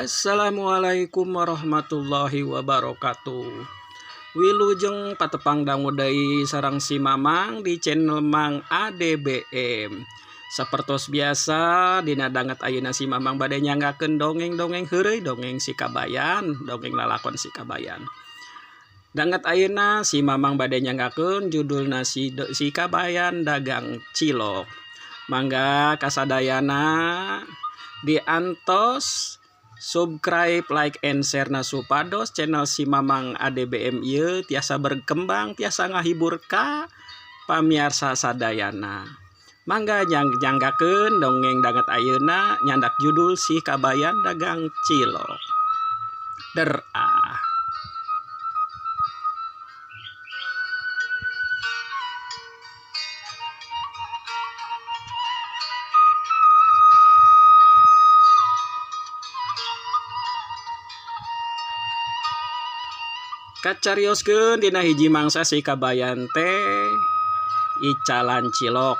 Assalamualaikum warahmatullahi wabarakatuh. Wilujeng patepang dangu deui sareng si Mamang di channel Mang ADBM. Sapertos biasa dina danget ayeuna si Mamang bade nyanggakeun dongeng-dongeng heureuy, dongeng si Kabayan, dongeng lalakon si Kabayan. Danget ayeuna si Mamang bade nyanggakeun judulna si Kabayan Dagang Cilok. Mangga kasadayana diantos subscribe, like, and share na supados channel si Mamang ADBM ieu tiasa berkembang, tiasa ngahibur ka pamiarsa sadayana. Mangga nyanggakeun dongeng danget ayeuna nyandak judul Si Kabayan Dagang Cilok. Der ah. Kacarioskeun dina hiji mangsa si Kabayan teh icalan cilok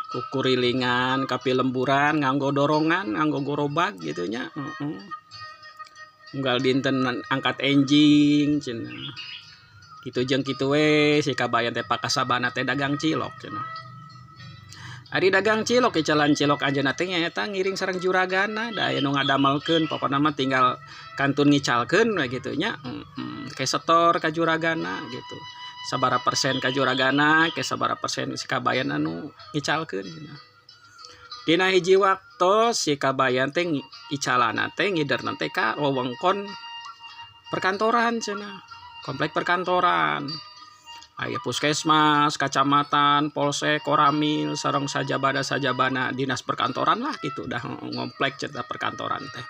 kukurilingan kapilemburan nganggo dorongan nganggo gorobag gitu nya, heeh. Unggal dinten angkat enjing cenah kitu jeung kitu we si Kabayan teh pakasabana teh dagang cilok cenah. Ari dagang cilok icalan cilok anjeunna teh nyaeta ngiring sareng juragana da aya nu ngadamelkeun, pokona mah tinggal kantun ngicalkeun we kitu nya, heeh. Ke setor ka juragana gitu, sabaraha persen ka juragana ke sabaraha persen si Kabayan anu ngicalkeun cenah. Dina hiji waktos si Kabayan teh icalana teh ngiderna teh ka wewengkon perkantoran cenah, komplek perkantoran. Aya puskesmas, kacamatan, polsek, koramil, sareng sajabana-sajabana dinas perkantoran lah gitu dah ngomplek cerita perkantoran teh.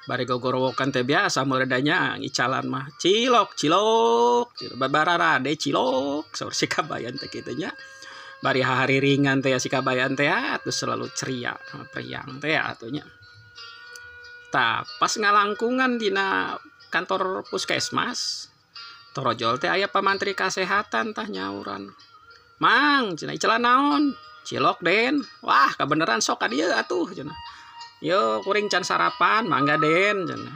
Bari gogorowokan teh biasa meredanya icalan mah cilok cilok babararade cilok saur si Kabayan teh kitu nya. Bari hari ringan teh si Kabayan teh atuh selalu ceria priang teh atuh nya. Tah pas ngalangkungan dina kantor puskesmas torojol teh aya pamantri kasehatan tah nyauran. Mang cenah icalan naon? Cilok Den. Wah kabeneran sok ka dieu atuh cenah. Yo kuring can sarapan mangga Den cenah.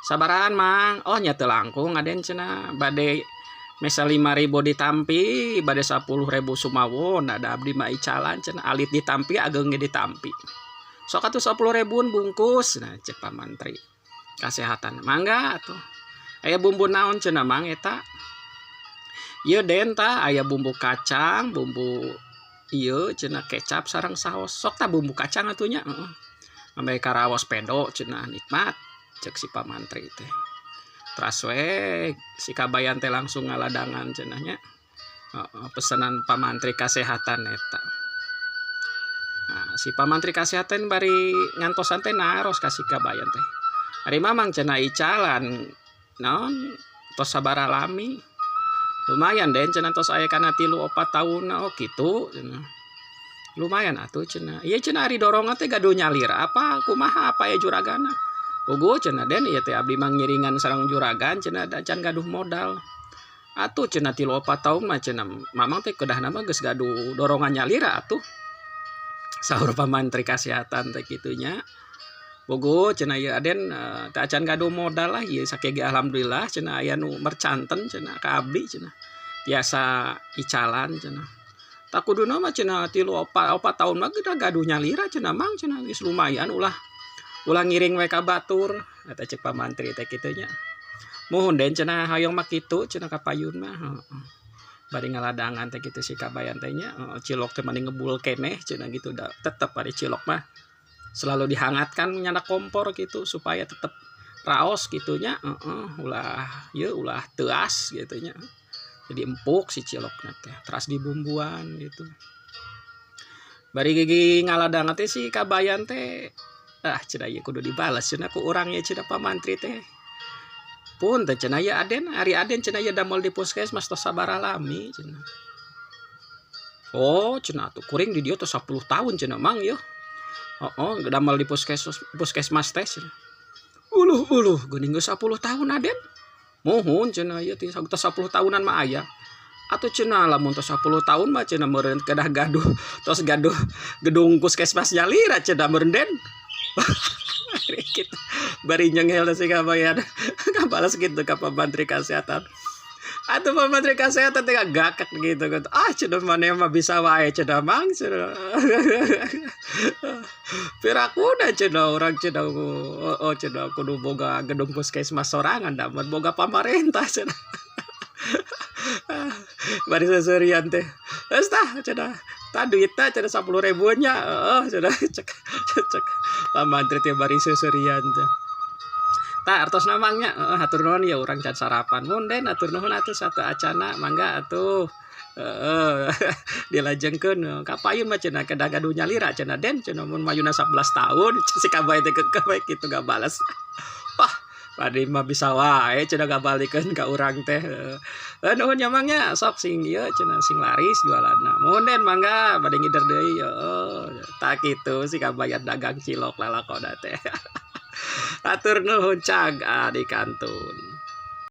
Sabarahan Mang? Oh nya teu langkung Aden cenah bade mesa 5.000 ditampi bade 10.000 sumawon ada abdi mah icalan cenah alit ditampi ageng ge ditampi. Sok atuh 10.000 bungkus nah cek pamantri kasehatan mangga atuh. Aya bumbu naon cenah Mang eta? Ieu Den tah aya bumbu kacang, bumbu ieu cenah kecap sareng saos. Sok tah bumbu kacang atuh nya, heeh. Ameh karaos pedo cenah nikmat cek si pamantri teh. Teras we si Kabayan teh langsung ngaladangan cenah nya. Heeh, pesanan pamantri kasehatan eta. Nah, si pamantri kasehatan bari ngantosan teh naros ka si Kabayan teh. Ari Mamang cenah icalan naon tos sabaraha lami? Lumayan Den cenah tos aya kana 3 4 taunna. Oh kitu cenah. Lumayan atuh cenah. Ieu cenah ari dorongan teh gaduh nyalira apa kumaha apa ya juragana? Puguh cenah Den ieu teh abdi mah ngiringan sareng juragan cenah da can gaduh modal. Atuh cenah 3 4 taun mah cenah Mamang teh kedahna mah geus gaduh dorongan nyalira atuh. Saur pamantri kasehatan teh kitu nya. Puguh cenah ieu Aden teh acan gaduh modal lah ieu sakege alhamdulillah cenah aya nu mercanten cenah ka abdi cenah. Tiasa icalan cenah. Tak kuduna mah cenah 3 4 taun mah geus gaduh nyalira cenah Mang cenah geus lumayan ulah ulah ngiring we ka batur eta cek pamantri teh kitu nya. Muhun Den cenah hoyong mah kitu cenah ka payun mah, heeh. Bari ngaladangan teh kitu si Kabayan teh nya, cilok teh mani ngebul keneh cenah gitu da tetep ari cilok mah selalu dihangatkan nyana kompor gitu supaya tetep raos gitunya, heeh, ulah ieu ulah teuas gitu nya. Jadi empuk si cilokna teh, teras dibumbuan gitu. Bari gigi ngaladangan teh si Kabayan teh ah cenah ieu kudu dibales cenah ku urang ieu cenah pamantri teh. Punten cenah ieu Aden, ari Aden cenah ieu damel di puskesmas tos sabaraha lami cenah. Oh cenah atuh kuring di dieu tos 10 tahun cenah Mang ieu. Heeh, damel di puskesmas teh cenah. Uluh uluh geuning geus 10 tahun Aden. Muhun cenah ieu teh tos 10 tahunan mah aya. Atuh cenah lamun tos 10 tahun mah cenah meureun kedah gaduh tos gaduh gedung puskesmas nyalira cenah meureun Den. Kitu bari nyenghel si kabayan kabalas gitu ka Pak Mantri Kesehatan. Atuh Pak Menteri Kesehatan teh gakak gitu gitu. "Ah," cenah, "maneh mah bisa wae," cenah, "Mang," cenah. "Pirakuna," cenah, "urang," cenah, "oh," cenah, "kudu boga gedung puskesmas sorangan da mun boga pamarentah," cenah. Bari seuseurian teh. "Geus tah," cenah, "tah duitna," cenah, "10.000 nya." "Heeh," cenah, cek cek Pak Mantri teh bari seuseurian teh. "Tah, artosna, Mang, nya, heeh, hatur nuhun ya, urang can sarapan." "Mun Den, hatur nuhun atuh sateuacanna, mangga atuh." Heeh, dilajengkeun, "Kapayun mah," cenah, "kedah gaduh nyalira," cenah, "Den," cenah, "mun mayuna 11 tahun." Si kabayan teh keukeuh we kitu ngabales. "Wah, maneh mah bisa wae," cenah, ngabalikeun ka urang teh. "Heuh, nuhun nya, Mang, nya, sok sing ieu," cenah, "sing laris jualanna." "Muhun Den, mangga bade ngider deui." Heeh, tah kitu si kabayan dagang cilok lalakonna teh. Hatur nuhun, cag adi kantun.